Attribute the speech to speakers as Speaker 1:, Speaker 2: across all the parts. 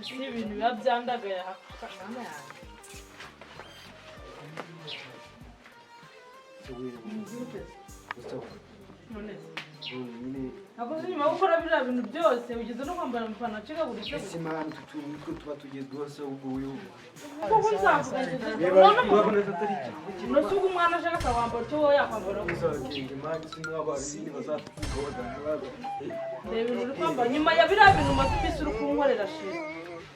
Speaker 1: Si ibintu biba byandagaye aha mama yanjye. None se ntabwo uzi nyuma yo gukora biriya bintu byose, ugeze no kwambara amapantaro acikaguritse?
Speaker 2: Ese mani, utu tuntu nitwo tuba tugezweho se ubwo uyu?
Speaker 1: Kuko nzavuga ngeze
Speaker 2: Reba, urabona atari ikintu?
Speaker 1: None se ubwo umwana ashaka akawambara icyo wowe yakwambara?
Speaker 2: Uzagenda mani, sinabana nyine bazatuvuga abaganga baza.
Speaker 1: Reba ibintu uri kwambara nyuma ya biriya bintu umaze iminsi uri kunkorera shira.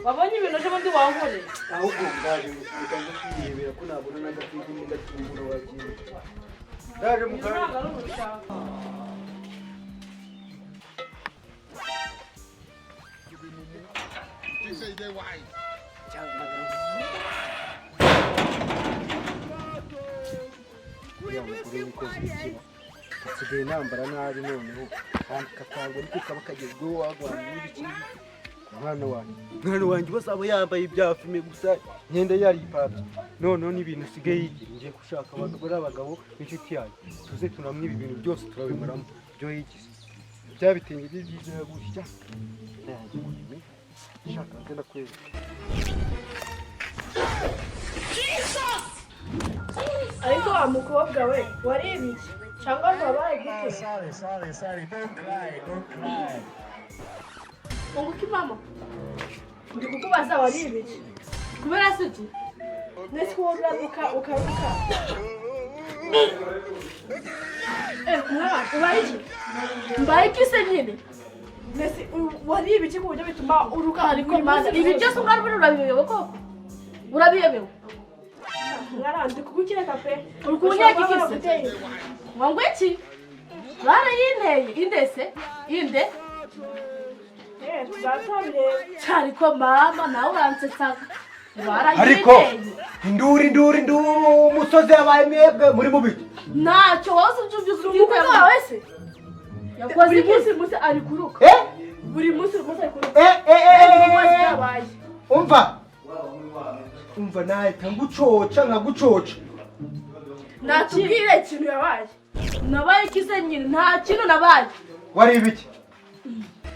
Speaker 1: Wabonye ibintu ejo bundi wankoreye?
Speaker 2: Ahubwo ndaje reka nze kwirebera ko nabona n'agafilime ndatungura wagiye. Ndaje mu
Speaker 1: Ibyo
Speaker 2: kanya.
Speaker 1: ntabwo ari urushaka.
Speaker 3: You say they wise.
Speaker 2: Uriya mugore wikoze ibikiba nsigaye nambara nabi noneho, kandi kakangwa niko kaba kagezweho wagwana n'ibiki. Umwana wanjye bazaba yambaye ibya fime gusa, imyenda yaripabye. Noneho n'ibintu usigaye yigira, ngiye gushaka abagore, abagabo b'inshuti yanjye, tuze tunamwe ibi bintu byose turabimaramo ibyo yigize bya bitenge bye byiza gutya. Yanjye kurime shaka nze ndakwereka.
Speaker 4: Ariko wa mukobwa we, waribiye cyangwa ntiwabaye gute?
Speaker 3: Sorry, sorry, sorry. Don't cry, don't cry.
Speaker 4: Unguka mama, ndi kukubaza, waribiye?
Speaker 1: Kubera se iki?
Speaker 4: Nese ko uraruka ukaruka? Mwana, ubaye iki?
Speaker 5: Mbaye iki se nyine?
Speaker 4: Nese wariye ibiki ku buryo bituma uruka?
Speaker 5: Ariko mana, ibi byose umwana uri urabiyobewe koko? Urabiyobewe?
Speaker 4: Mwana, ndi kugukeka pe.
Speaker 5: Uri kunyeka iki se? Ngo iki? Barayinteye inde se? Inde?
Speaker 4: Tuzasabireba.
Speaker 5: Ariko mama, nawe uransetsaga.
Speaker 2: Ariko
Speaker 5: Barayinteye.
Speaker 2: Induru, induru, induru, umusozi yabaye mwebwe muri mubiki?
Speaker 5: Ntacyo wowe uzi.
Speaker 4: Umukwe wawe se
Speaker 5: Yakoze
Speaker 4: buri
Speaker 5: iki?
Speaker 4: munsi munsi ari kuruka.
Speaker 2: Eh.
Speaker 4: Buri munsi buri munsi ari kuruka.
Speaker 2: Eh eh eh.
Speaker 4: Buri munsi yabaye.
Speaker 2: Umva, umva, nahita ngucoca nkagucoca.
Speaker 4: Natubwire ikintu yabaye.
Speaker 5: Nabaye iki se nyine? Nta kintu nabaye.
Speaker 2: Wari ibiki?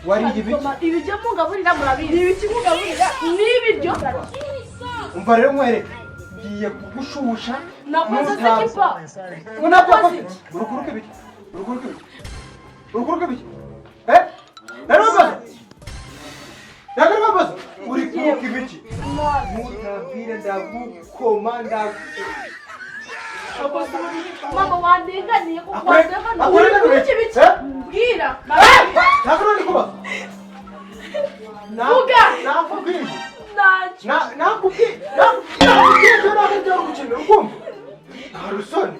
Speaker 2: Wariye ibiki?
Speaker 5: Ibiryo mungaburira murabizi.
Speaker 4: Ni ibiki mugaburira?
Speaker 5: Ni ibiryo.
Speaker 2: Umva rero nkwereke, ngiye kugushusha.
Speaker 5: Nakoze se kipa?
Speaker 2: Unakoze iki? Urukuruka ibiki? Urukuruka ibiki? Urukuruka ibiki? Eh, narabaza, narabaza, uri kuruka ibiki? Mutabwire ndagukoma ndagu
Speaker 5: Mama, wandinganiye kuko wandinganiye.
Speaker 2: Akore
Speaker 4: Ibiki biki?
Speaker 2: Eh?
Speaker 4: Mbwira.
Speaker 2: Ntabwo uri kubaza.
Speaker 4: Vuga.
Speaker 2: Nakubwiye.
Speaker 5: Ntacyo.
Speaker 2: Nakubwiye, nakubwiye ibyo ntabwo byari gukina ukumva nta rusoni.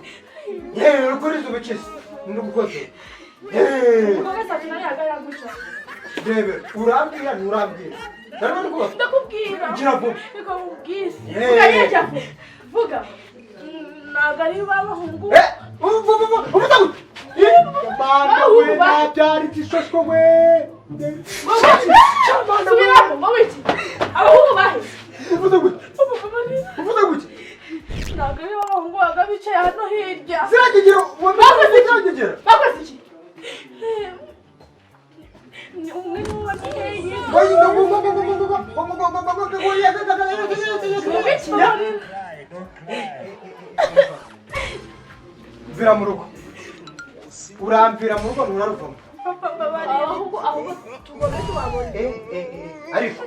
Speaker 2: Yewe, uri kuri izo bikizi ndi gukoze.
Speaker 4: Umukobwa wese akina yagaya gutya.
Speaker 2: Rebe, urambwira nturambwira? Ntabwo ndi kubaza.
Speaker 4: Ndakubwira.
Speaker 2: Gira vuba.
Speaker 4: Reka nkubwire.
Speaker 2: Yeah.
Speaker 4: Vuga nyine, vuga.
Speaker 5: Ntabwo ari b'abahungu.
Speaker 2: Eh, ubu ubu ubu ubu Mana we, nabyara igishosho we!
Speaker 4: Subiramo, wowe iki? Abahungu bahe?
Speaker 2: Uvuze gutya, uvuze gutya.
Speaker 5: Ntabwo ari b'abahungu babaga bicaye hano hirya.
Speaker 2: Ziragegera, wamenye ziragegera.
Speaker 4: Bakoze iki?
Speaker 5: Ni umwe niwe wabiteye.
Speaker 4: Vuga iki?
Speaker 3: Cry, don't cry.
Speaker 2: Mvira mu rugo, uramvira mu rugo, nturaruvamo.
Speaker 4: Papa, mbabarira.
Speaker 5: Ahubwo ahubwo tugomba tubabona.
Speaker 2: Ariko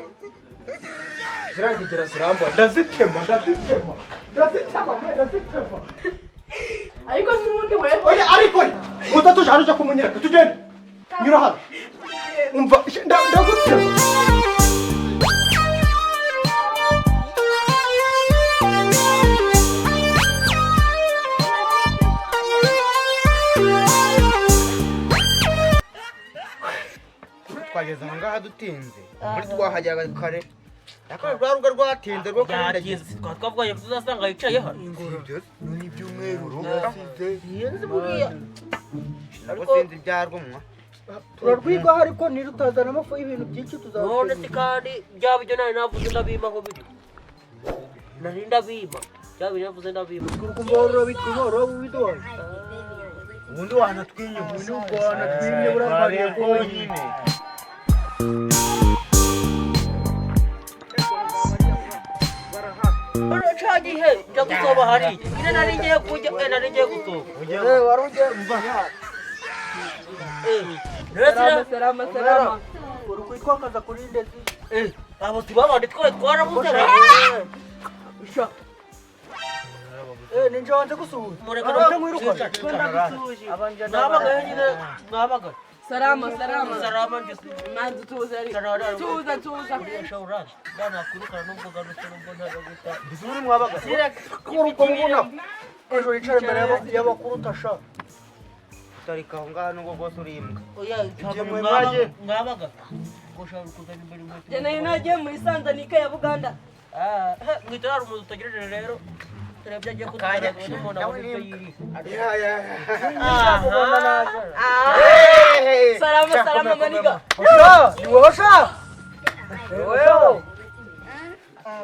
Speaker 2: zirangegera zirambona, ndazitema, ndazitema, ndazitema, ndazitema.
Speaker 4: Ariko si ubundi we.
Speaker 2: Oya, ariko mutatu hano, ujya kumunyereka, tugende, nyura hano. Umva, ndagutema.
Speaker 6: Twageze aha ngaha dutinze, muri twahageraga kare, ariko rwa rugo rwatinze rwo.
Speaker 7: Byatinze, twaba twavuganye ko tuzasanga yicaye hano.
Speaker 2: Ni ibyumweru byasize.
Speaker 7: Sinzi buriya.
Speaker 6: Ariko sinzi ibyarwo mwa.
Speaker 8: Turarwigaho, ariko ntirutazanamo ibintu byinshi.
Speaker 7: None
Speaker 8: Tuzabikemura.
Speaker 7: Se kandi byaba ibyo nari navuze ndabima aho biri, nari ndabima bya bintu navuze ndabima.
Speaker 8: Ukumva urabitwiga, urabiduhaye.
Speaker 6: Ubundi wanatwinye
Speaker 8: Ubundi wanatwinye burambariye konyine.
Speaker 7: Cyagihe njya gusoba hariya nyine nari ngiye kujya nari ngiye gusoba
Speaker 8: Wari ugiye mva.
Speaker 1: Salama salama salama.
Speaker 8: Uri kwitwakaza kuri ndezi.
Speaker 7: Abo tubabandi twari twarabuze.
Speaker 8: Ninje wanze gusuhuza.
Speaker 7: Mwabagayo nyine mwabagayo.
Speaker 1: Salama salama.
Speaker 7: Salama njye.
Speaker 1: Manzi tuza ari. Tuza tuza.
Speaker 7: Nakwirukana nubwo garutse nubwo ntaza guta.
Speaker 6: Mbese muri mwabaga.
Speaker 8: Kuri uko mubona. Ejo yicara imbere y'abakuru utasha.
Speaker 6: Utarika aho ngaho nubwo bwose uri imbwa.
Speaker 7: Oya
Speaker 6: Mwe mwaje.
Speaker 7: mwabaga. Ushobora kuzana imbere inkweto.
Speaker 1: Jye nari nagiye muri Sanzanika ya Buganda.
Speaker 7: Mwita hari umuntu utagejeje rero. Turebye agiye kutugaragaza n'umuntu abona ibyo yiriye.
Speaker 1: Salama salama maniga.
Speaker 8: Osha, ni wowe osha. Wewe.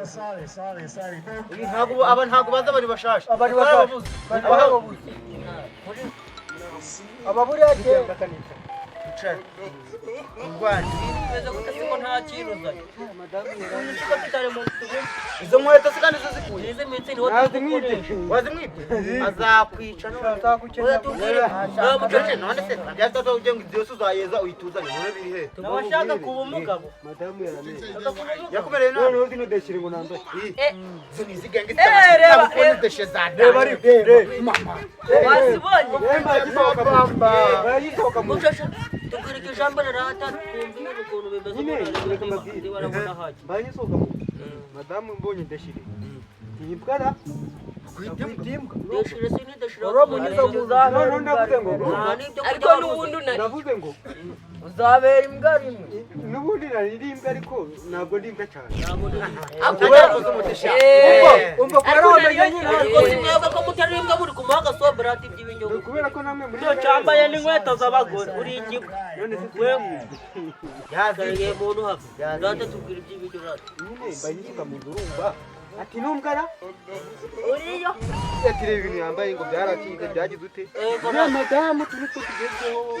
Speaker 3: Sorry, sorry, sorry.
Speaker 6: Ntabwo aba ntabwo baza bari bashasha.
Speaker 8: Abari bashasha. Bari aba buriya kera.
Speaker 7: Bimeze gute se ko nta kintu uzanye?
Speaker 6: Izo nkweto se kandi zo zikuye.
Speaker 7: Izi minsi niho turi.
Speaker 6: Wazimwibye? Azakwica none.
Speaker 7: Oya tubwire. Nta mucece.
Speaker 6: None se byatata ugiye ngo ibyo uzayeza uyituzane none biri he?
Speaker 7: Abashaka kuba umugabo.
Speaker 2: Madamu yaramenye.
Speaker 6: Yakumereye nabi.
Speaker 2: Noneho zino deshyire ngo nambaye.
Speaker 6: Izo ni izigenge
Speaker 1: Reba,
Speaker 6: zitanga deshe za
Speaker 2: Reba ariko reba.
Speaker 1: Wazibonye?
Speaker 2: Bayisohoka mu
Speaker 7: Mucece tubwire iryo jambo rirata twumve ukuntu bimeze
Speaker 2: nyine reka mbabwire.
Speaker 7: barabona hajya.
Speaker 2: Bayisohoka mu madamu mbonye ndeshyire. Iyi mbwa
Speaker 8: Kwitimbwa.
Speaker 7: Deshire si ni deshire.
Speaker 8: Uramunyuza mu
Speaker 2: Noneho ndavuze ngo
Speaker 7: Nta n'ibyo kurya
Speaker 1: Ariko
Speaker 7: wabuze.
Speaker 1: n'ubundi unari.
Speaker 2: ndavuze ngo
Speaker 8: Uzabera imbwa rimwe.
Speaker 2: n'ubundi nari imbwa ariko ntabwo ndi imbwa cyane.
Speaker 7: Ntabwo ndi.
Speaker 6: Urakoze umutisha.
Speaker 8: Umva kubera
Speaker 1: Ariko
Speaker 8: wamenye
Speaker 1: nariyo
Speaker 8: nyine.
Speaker 7: Ariko si mwebwe ko mutari imbwa muri kumuha agasombera ati iby'ibinyobwa.
Speaker 2: Kubera ko namwe muri
Speaker 7: Cyambaye n'inkweto z'abagore uri igibwa.
Speaker 2: None se
Speaker 7: Wewe
Speaker 6: Yazi.
Speaker 7: Yagiye muntu have. Rata tubwire iby'ibiryo rata.
Speaker 2: nyine bayisuka mu nzu urumva ati numbwara
Speaker 1: Uriyo.
Speaker 2: ati reba ibintu yambaye ngo byaracitse byagize ute
Speaker 7: Ego
Speaker 2: uriya madamu turi two tugezweho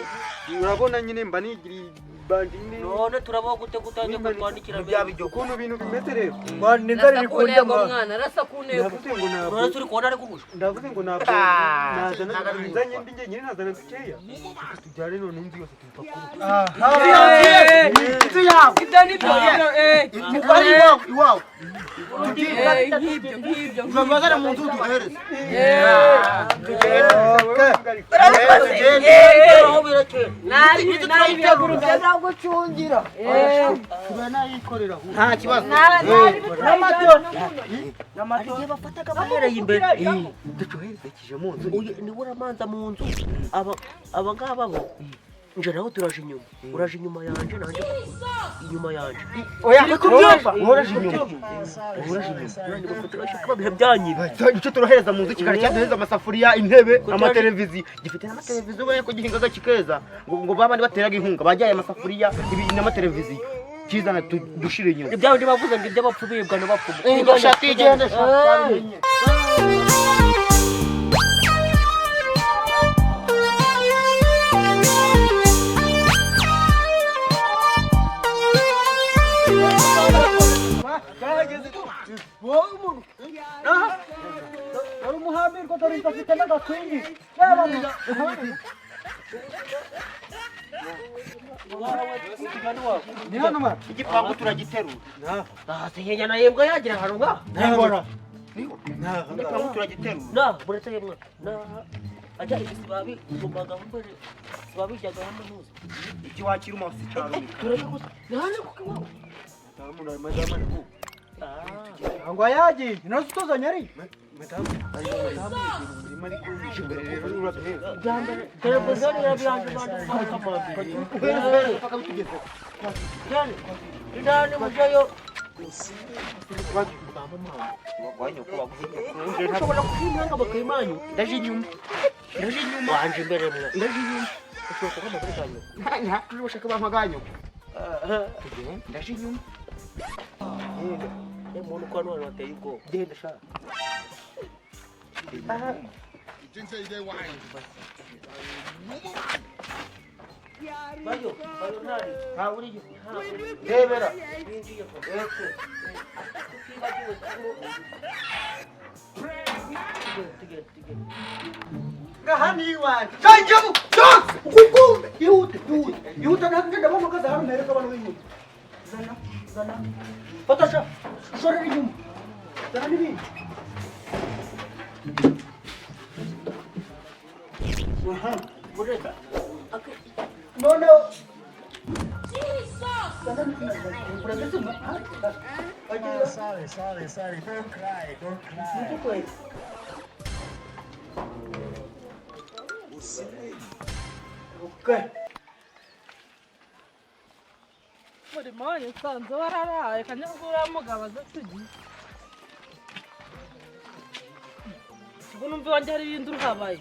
Speaker 2: urabona nyine mba nigiriye bandi nyine
Speaker 7: None turabaho gute gutangiye kutwandikira
Speaker 6: Bya bijyo.
Speaker 2: ukuntu ibintu bimeze rero
Speaker 8: Mwana inzara
Speaker 1: Rasa
Speaker 8: iri
Speaker 1: ku
Speaker 8: kurya
Speaker 1: ntego
Speaker 8: mwana.
Speaker 1: mwana, rasa ku ntego.
Speaker 2: ndavuze ngo ntabwo
Speaker 7: None turi kubona ari guhushwa.
Speaker 2: ndavuze ngo ntabwo nazana nzanye ndi njyenyine nazana dukeya reka tujyane none inzu yose tuyipakure
Speaker 6: Inzu yawe.
Speaker 1: Ibyo ni byo ibyo
Speaker 6: Ari iwawe iwawe.
Speaker 1: Nk'ibyo nk'ibyo.
Speaker 6: Urabazana mu nzu tugahereza.
Speaker 1: Urabikoze.
Speaker 7: Aho birakera.
Speaker 1: Nabi nabi biragurutse.
Speaker 8: Nagucungira.
Speaker 2: turanayikorera ahubwo
Speaker 6: Nta kibazo.
Speaker 1: Nabi
Speaker 7: Hari igihe bafataga bahereye imbere.
Speaker 2: ducoherezekeje mu nzu
Speaker 7: Uyu niwe uramanza mu nzu. Aba aba ngaba bo. Nje nawe turaje inyuma. Uraje inyuma yanje nanje inyuma yanje.
Speaker 6: Oya kubyumva. Woraje inyuma.
Speaker 7: None bafata bashaka babihe byanyiba.
Speaker 6: Icyo turohereza mu nzu kikaba cyaduhereza amasafuriya, intebe, amateleviziyo. Gifite n'amateleviziyo ubonye ko gihingaga kikeza. Ngo babandi bateraga inkunga bajyaye amasafuriya ibi n'amateleviziyo. Kizana dushira inyuma.
Speaker 7: Ibya bindi bavuze ngo iby'abapfu bibwa n'abapfumu.
Speaker 6: Ngo shati igende shati.
Speaker 8: Wowe umuntu. Dore umuhambirwa dore inzu afite n'agakwingi. Reba
Speaker 2: ni hano mara
Speaker 6: Igipangu turagiterura.
Speaker 7: Ah, se na yembwa yagira harunga.
Speaker 6: Ningora. Igipangu turagiterura.
Speaker 7: Na, buretse yembwa. Na. Ajya ibisibabi gumaga mbere. Sibabi jyaga hano ntuzi.
Speaker 6: Iki wakira umasi cyane.
Speaker 7: Tureke gusa. Nahane kuko iwawe.
Speaker 2: madamu na madamu ariko
Speaker 7: Ah.
Speaker 8: Ngo yagiye. None utuzanye ari.
Speaker 2: madamu ari madamu umurima ariko imbere rero uraduheza
Speaker 7: Televiziyo ni yabyanze bandi
Speaker 6: Uhereza paka bitugezeho.
Speaker 7: Cyane. Indani mujayo. Ushobora kuyimpanga bakayimanyu.
Speaker 6: Ndaje inyuma. Ndaje inyuma.
Speaker 7: Wanje imbere mwa.
Speaker 6: Ndaje inyuma.
Speaker 7: Ushobora kuba amakuru kanyu.
Speaker 6: Nta turi bushaka bampaganyo. Ndaje inyuma.
Speaker 7: Umuntu uko hano hantu hateye ubwoba.
Speaker 6: Genda sha.
Speaker 7: Bayo bayo ntari
Speaker 6: ntawe uriyo rebera
Speaker 7: binjiye ko tutibagiwe tugende tugende
Speaker 8: ngaha ni iwanjye kanjyamu byose ukukumbe ihute ihute ihute ntabwo ndabona kaza hano mpereka abantu b'inyuma zana zana fata sha shorera inyuma zana n'ibindi
Speaker 7: mureka
Speaker 8: none
Speaker 3: Oh, sorry, sorry, sorry. Don't cry, don't cry.
Speaker 8: Okay.
Speaker 1: Umurimo wanyu nsanze wararaye kanyabwo uriya mugabo aza tugiye ubwo numva iwanjye hari ibindi uruhabaye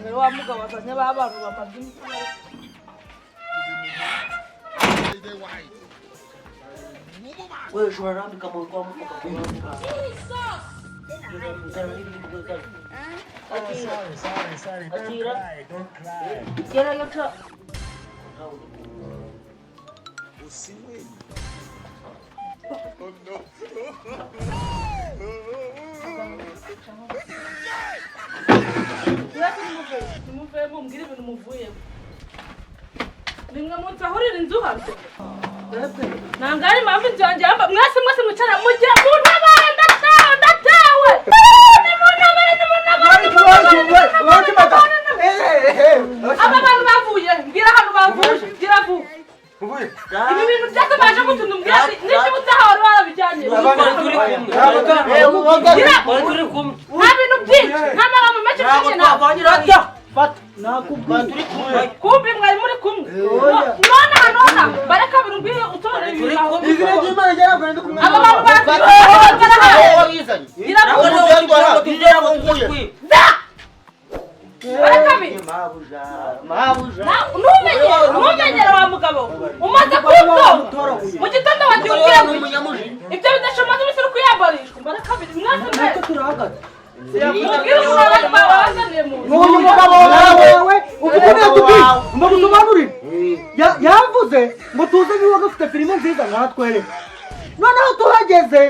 Speaker 1: mbere wa mugabo azanye ba bantu bamaze iminsi
Speaker 7: wewe urarambika mu rwa mufuka zana n'ibindi zana
Speaker 3: Oh, sorry, sorry, sorry. Don't
Speaker 7: Akira.
Speaker 3: cry, don't cry.
Speaker 7: gerayo ca
Speaker 1: Mwese nimuveyo nimuveyemo mumbwire ibintu muvuyemo nimwe munsi ahurira inzu hano ntabwo ari impamvu inzu yanjye yamba mwese mwese mwicara mujye muntabare ndatawe ndatawe nimuntabare nimuntabare nimuntabare aba bantu bavuye mbwira ahantu bavuye mbwira vuba ibi bintu byose baje gutunda umbwira ati n'ikibuze aho wari warabijyanye
Speaker 7: twari turi kumwe
Speaker 1: nta bintu byinshi nta magambo menshi mfite nawe
Speaker 8: Nakubwiye.
Speaker 7: turi kumwe
Speaker 1: kumbi mwari muri kumwe nonaha nonaha bareka biri umbwire utorere ibintu aho
Speaker 8: Izina ry'Imana ryarabwo ndi kumwe
Speaker 1: aba bantu bazi
Speaker 6: wizanye
Speaker 1: barakabi
Speaker 6: mabuja
Speaker 1: ntumenyere wa mugabo umaze kuwutora mu gitondo wagiye ubwira ngo ibyo bidashoboka iminsi uri kuyambarishwa barakabiri mwese mwese
Speaker 8: turahagaze.
Speaker 1: mubwire umuntu babazaniye mu nzu
Speaker 8: Uyu mugabo wawe uvuga yatubwiye ngo musobanurire. Yavuze ngo tuze niba dufite filime nziza nkatwereka. Noneho tuhageze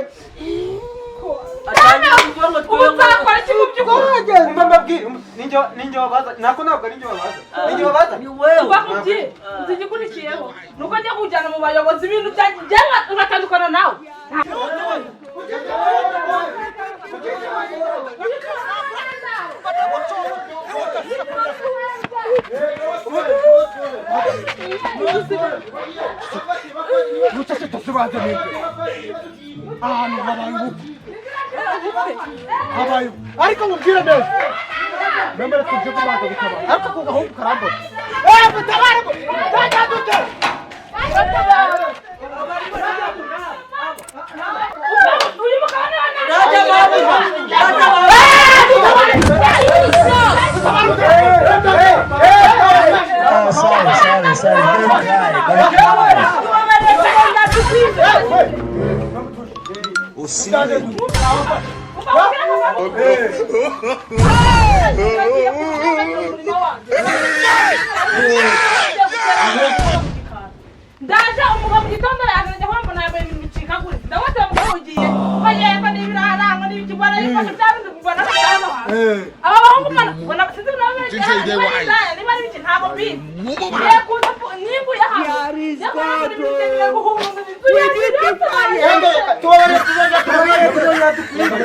Speaker 1: ubu nzakora iki mu by'ukuri
Speaker 8: tuhageze
Speaker 2: Umva mbabwire ninjye wabaza nako ntabwo ari njye wabaza ninjye wabaza
Speaker 7: ni wewe
Speaker 1: uva mu bye nzi igikurikiyeho ni uko njya kujyana mu bayobozi ibintu byanjye nkatandukana nawe
Speaker 2: ahantu habaye ubukwe habaye ubukwe ariko mubwire neza mbere tujye kubanza gutabara ariko ako gahungu karambona eee mutabare mutajya dute
Speaker 1: uyu mugabo niwe
Speaker 7: Data mabuja data
Speaker 3: Oh, sorry, sorry, sorry. Don't cry, don't cry.
Speaker 1: Ndaje umugabo mu gitondo yazanye aho mbona yambaye ibintu bicikaguritse ndabona mugabo ugiye ko yego n'ibirarangwa n'ibiki mbona yifashe bya bindi mbona ko byaba hanze aba bahungu mbona mbona sinzi niba bari niba ari biki ntabwo mbizi ngiye kuza ninguye hano ngiye kubona ibintu bigiye guhunga inzu yanjye yose.